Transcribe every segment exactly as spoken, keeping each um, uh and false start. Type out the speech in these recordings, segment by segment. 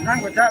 Nang, bocah.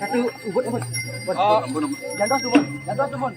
Satu, ubut, ubut. Ubut. Oh. Jantos, ubut. Jantos, ubut.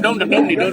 Dong, dong, dong, tidur.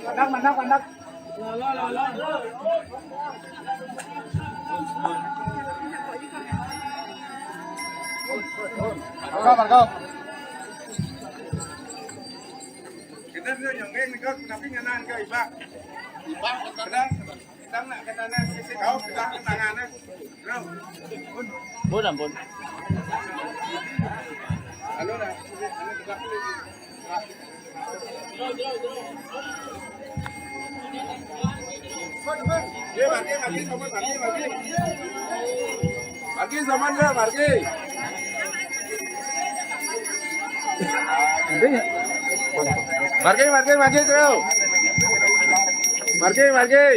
Mandang, mandang, mandang. Markau, markau. Kita sudah nyonggeng nih, kau kenapa nyanan kau, Ibak? Ibak, kita, kita nak kena sisi kau, kita tangannya. Bro. Bun, ampun. Halo, dah. Halo, tegak dulu. Ye, margi, margi, soman, margi, margi. Margi, soman, ye, margi. Margi, margi, margi, terus. Margi, margi.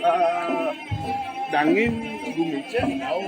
Eh, dangin gumice, au.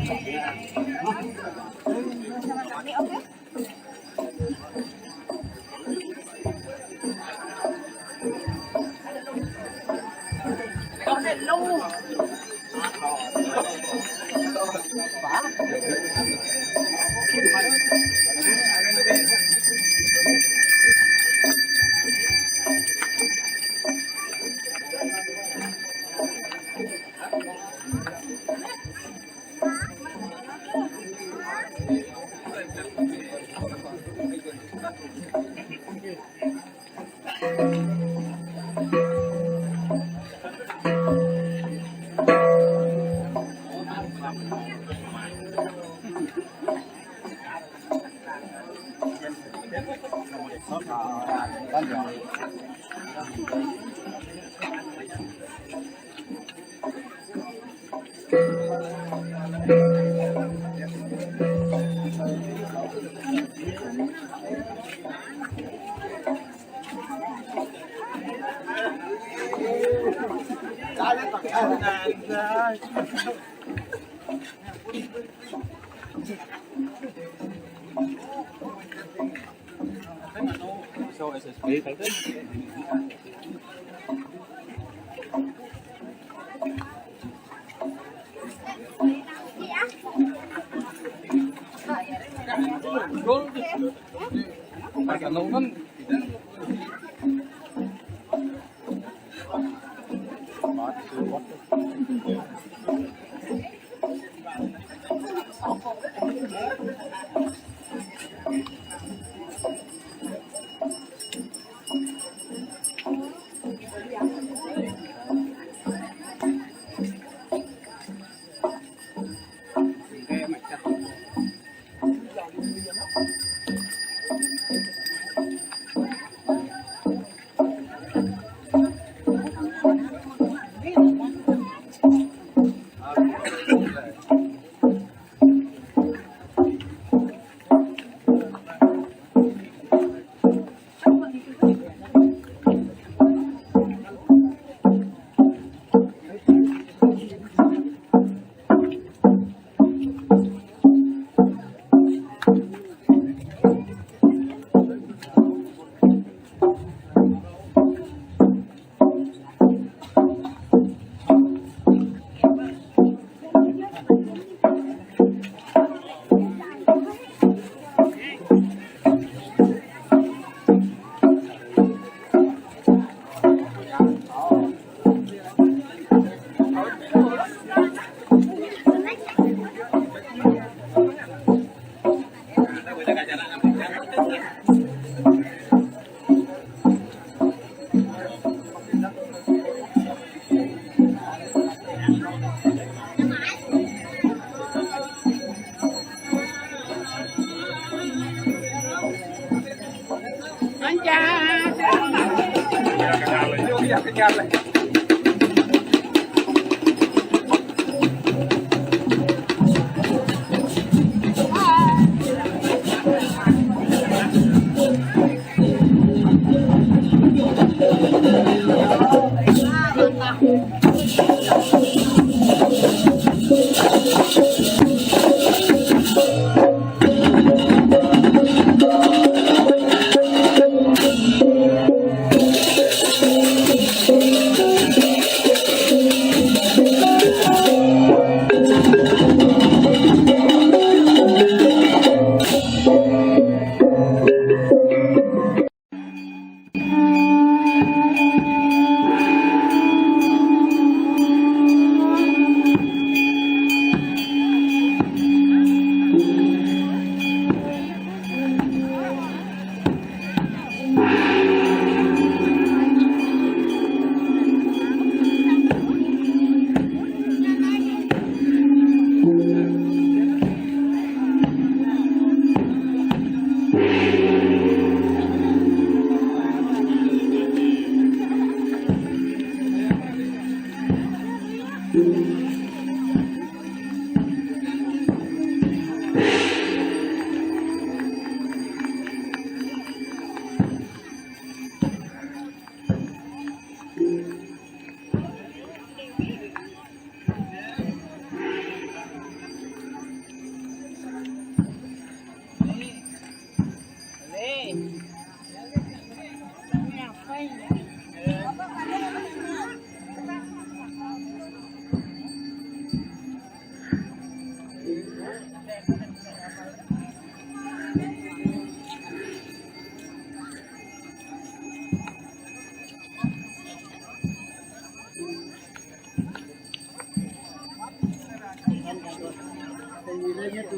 Yes.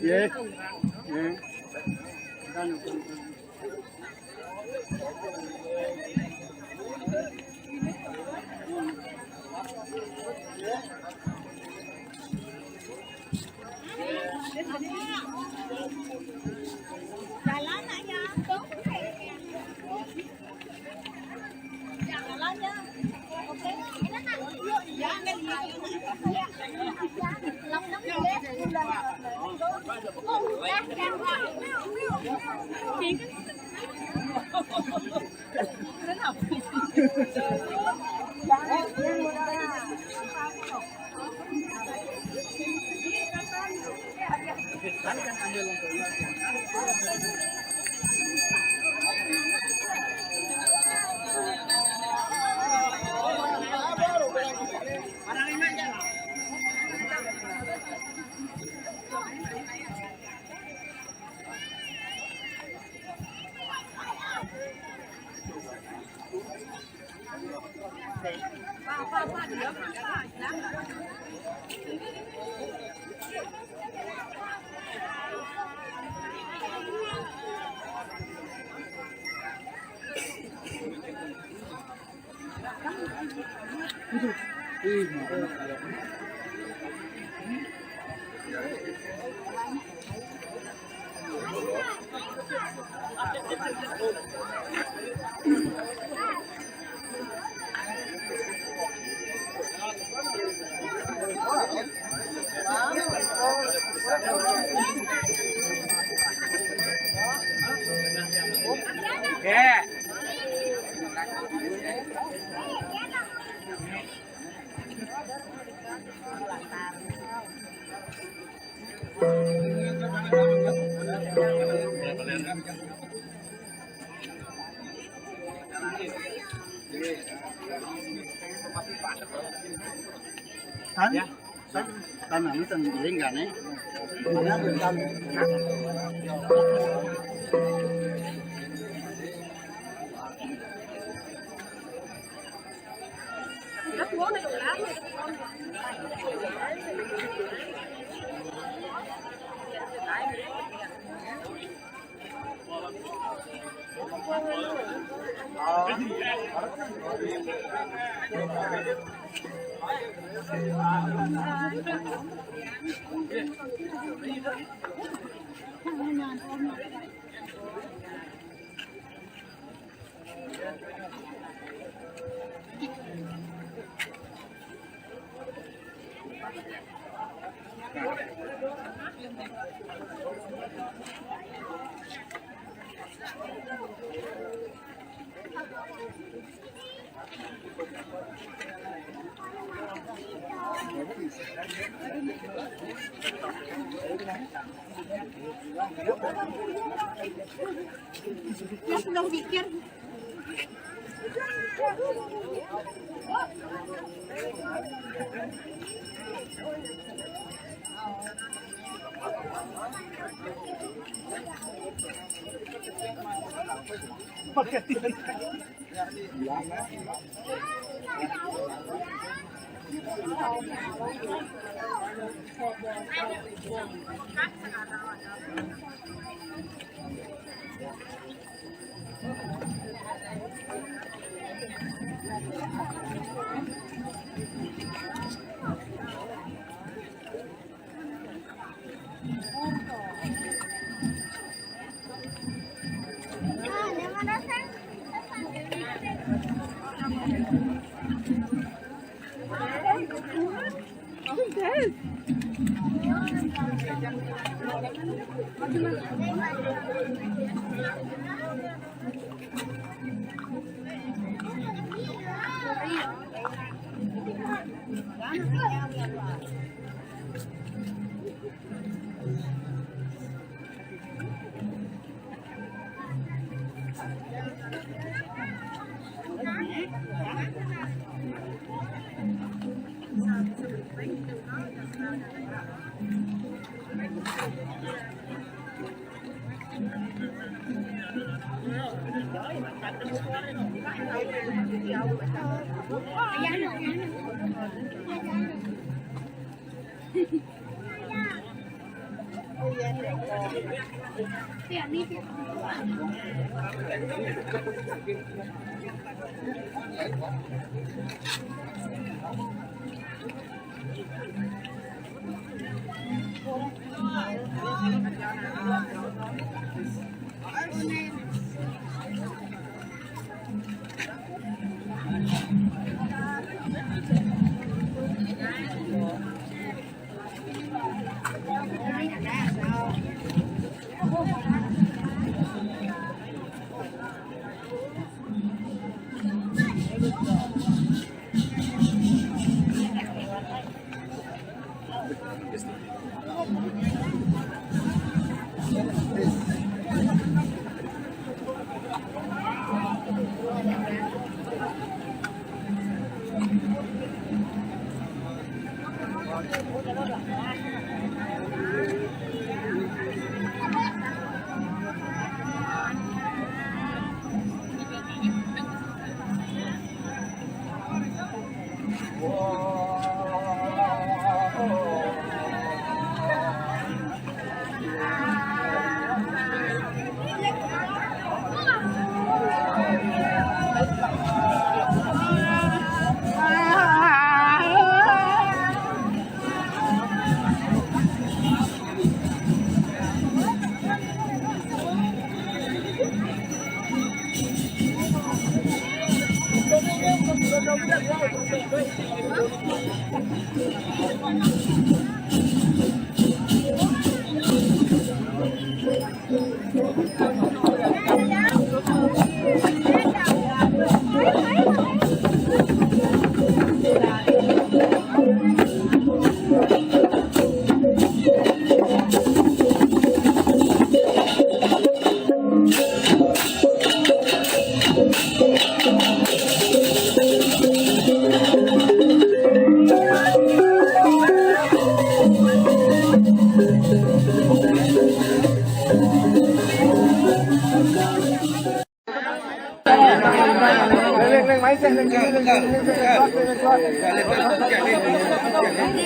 Yes. Kan? Kan? Kan anu tang giling kan, eh? Mana bentar?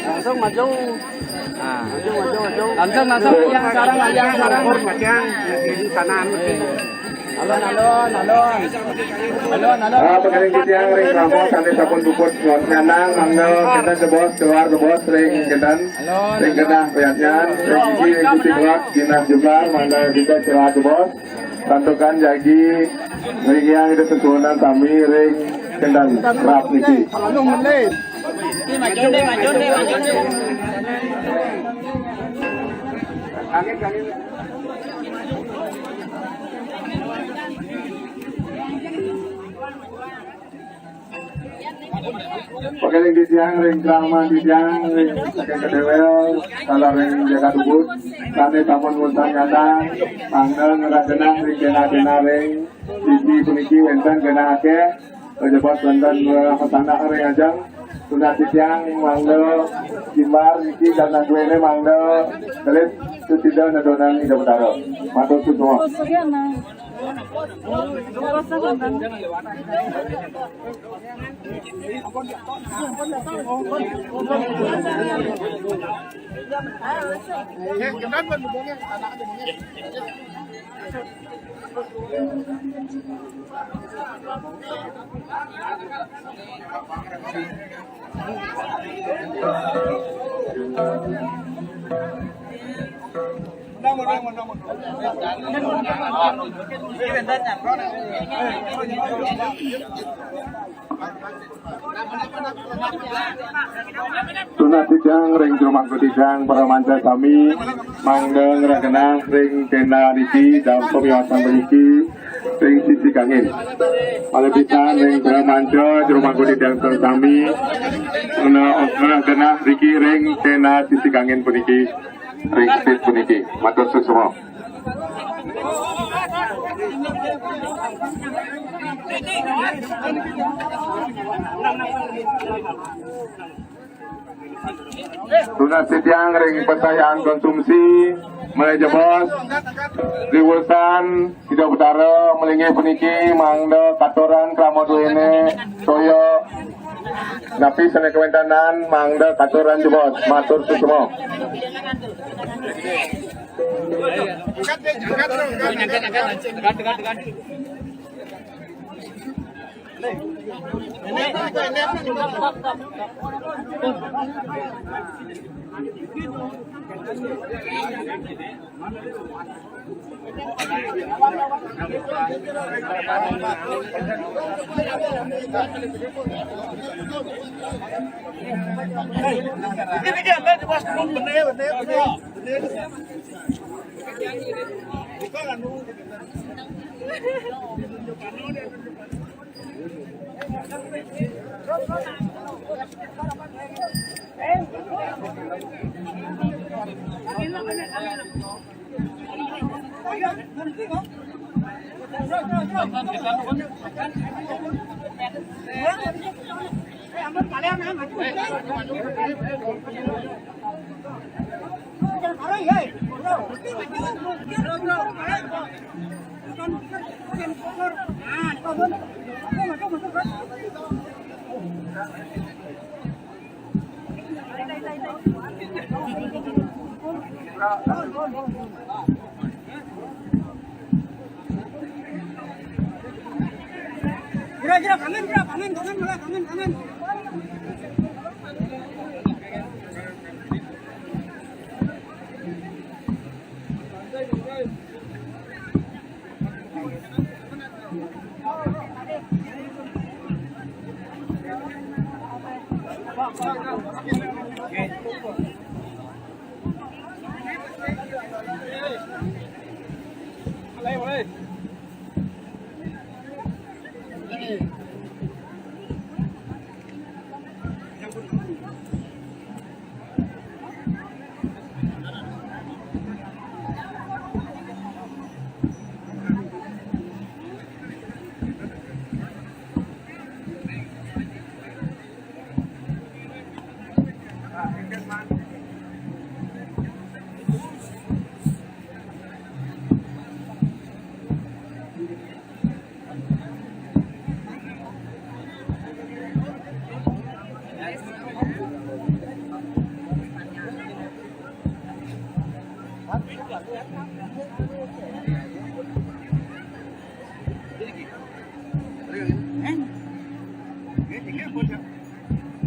Langsung maju. Nah. Maju, maju, maju. Langsung, langsung, yang sekarang, yang sekarang. Yang di sana, anu. Alon, alon, alon. Alon, alon. Ah, pakaring titiang ring Rambau sané sampun puput nyanang, mangga kénten jebos, keluar jebos ring kénten. Ring genah péanten, ring sisi, ring sisi keluar, genah jembar, mangga kénten keluar jebos. Santukan jagi ngringkiang Ida sesuhunan sami ring kénten rap niki. Pakaring titiang ring kraman titiang ring saking Kedéwél, taler ring Jaka Tubun, sané sampun ngundang nyanang, mangda ngrah genah ring genah-genah ring sisi puniki wénten genah akéh, kejebos wénten, eh, masanak ring ajeng, tunas titiang mangda jembar niki dan duéné mangda kelit sesida nedonan Ida Betara. Matur suksma. Tunas titiang ring jero mangku titiang para manca sami, mangda ngrah genah ring ténda niki, dalem pamiwasan puniki, ring sisi kangin. Malih pisan ring para manca jero mangku titiang sareng sami, ngrah genah niki ring ténda sisi kangin puniki, ring seat puniki. Matur suksma. Tunas titiang ring pasayan konsumsi, malih jebos, liwusan Ida Betara malinggih puniki mangda katuran krama duéné toya Napi sané kawéntenan mangda katuran jebos, matur suksma. Kira-kira kangen, kira kangen, kangen, malah kangen, kangen.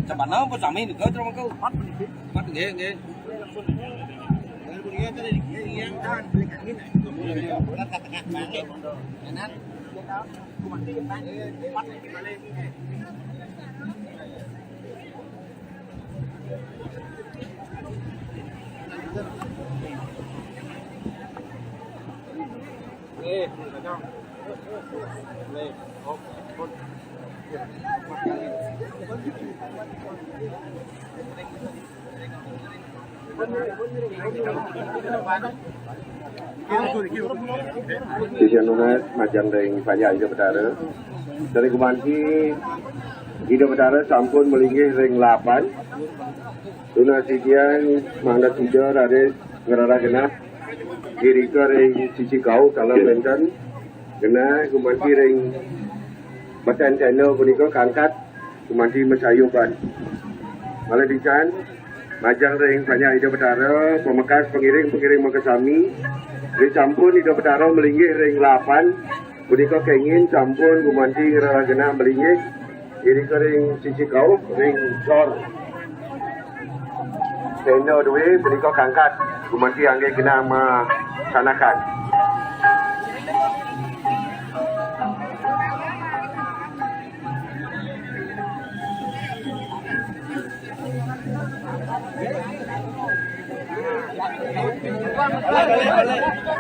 Sabana pun sami juga, terus mangko. Empat menit. Empat, nggih, nggih. Sisian nunas majeng ring Panjak Ida Betara. Dari gumanti Ida Betara sampun malinggih ring lapan. Tunas titiang mangda sida raris ngrereh genah irika ring sisi kauh taler wénten. Genah gumanti ring beten tenda punika kangkat gumanti masayuban. Malih pisan majeng ring Panjak Ida Betara, pamekas pangiring-pangiring makasami, ri sampun Ida Betara malinggih ring lapan, punika kengin sampun gumanti ngrereh genah malinggih, irika ring sisi kauh, ring sor. Tenda duwé punika kangkat, gumanti anggé genah masanakan.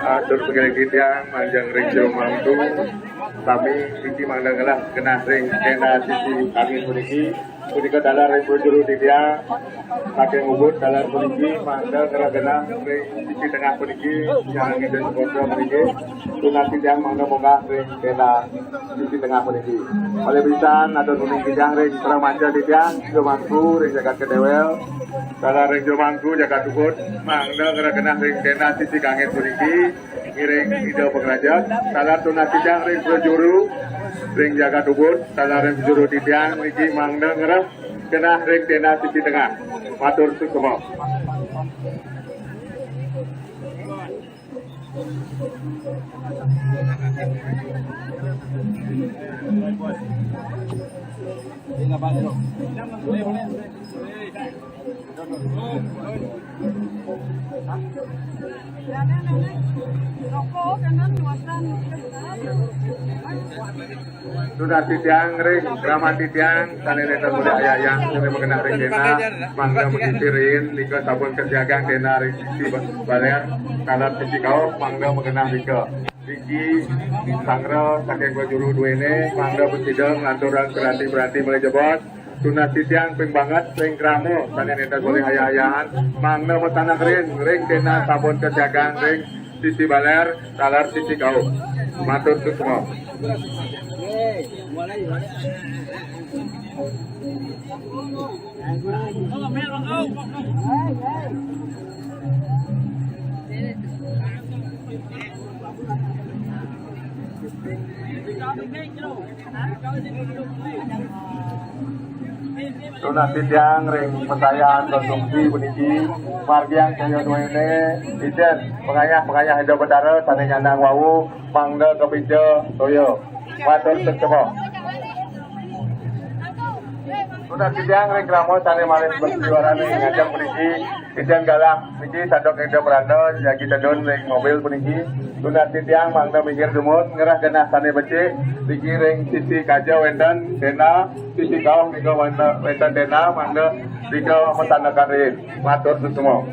Atur pangiring titiang majeng ring jero mangku. Sami siki mangda ngelah genah ring tenda sisi kangin puniki. Punika taler ring prajuru titiang saking Ubud, taler puniki mangda ngelah genah ring sisi tengah puniki, yang ngidih sekolah puniki. Tunas titiang mangda munggah ring tenda sisi tengah puniki. Malih pisan atur uning titiang ring para manca titiang, jero mangku ring jagat Kedewel, taler ring jero mangku jagat Ubud, mangda ngelah genah ring tenda sisi kangin puniki, ngiring Ida Pangrajeg, taler tunas titiang ring prajuru, Ring jagat ubud, salareng juru titiang niki mangda ngrep genah ring tenda sisi tengah. Matur suksma. Tunas titiang ring kraman titiang sané nénten mudah ayah-ayah sané magenah ring tenda, mangda makipirin nika sabun kesiagang tenda ring sisi ba-, baler, taler sisi kauh, mangda magenah nika. Niki sanggra saking prajuru duéné, mangda prasida ngaturang piranti-piranti malih jebos. Tunas titiang ping banget ring krama sané nénten polih ayah-ayahan, mangda masandekan ring tenda sabun kesiagang ring sisi baler, taler sisi kauh. Matur suksma. Tunas titiang ring pasayan konsumsi puniki, margiang sedaya duéné, ijen pangayah-pangayah Ida Betara sané nyandang wau, mangda kapinca toya. Matur suksma. Tunas titiang ring krama sané malih suwarané ngajeng puniki, titiang galah niki sadok Ida Pranda jagi tedun ring mobil puniki. Tunas titiang mangda minggir dumun, ngrereh genah sané becik, niki ring sisi kaja wénten tenda, sisi kauh nika wénten, wénten tenda, mangda nika masandekan riin. Matur suksma.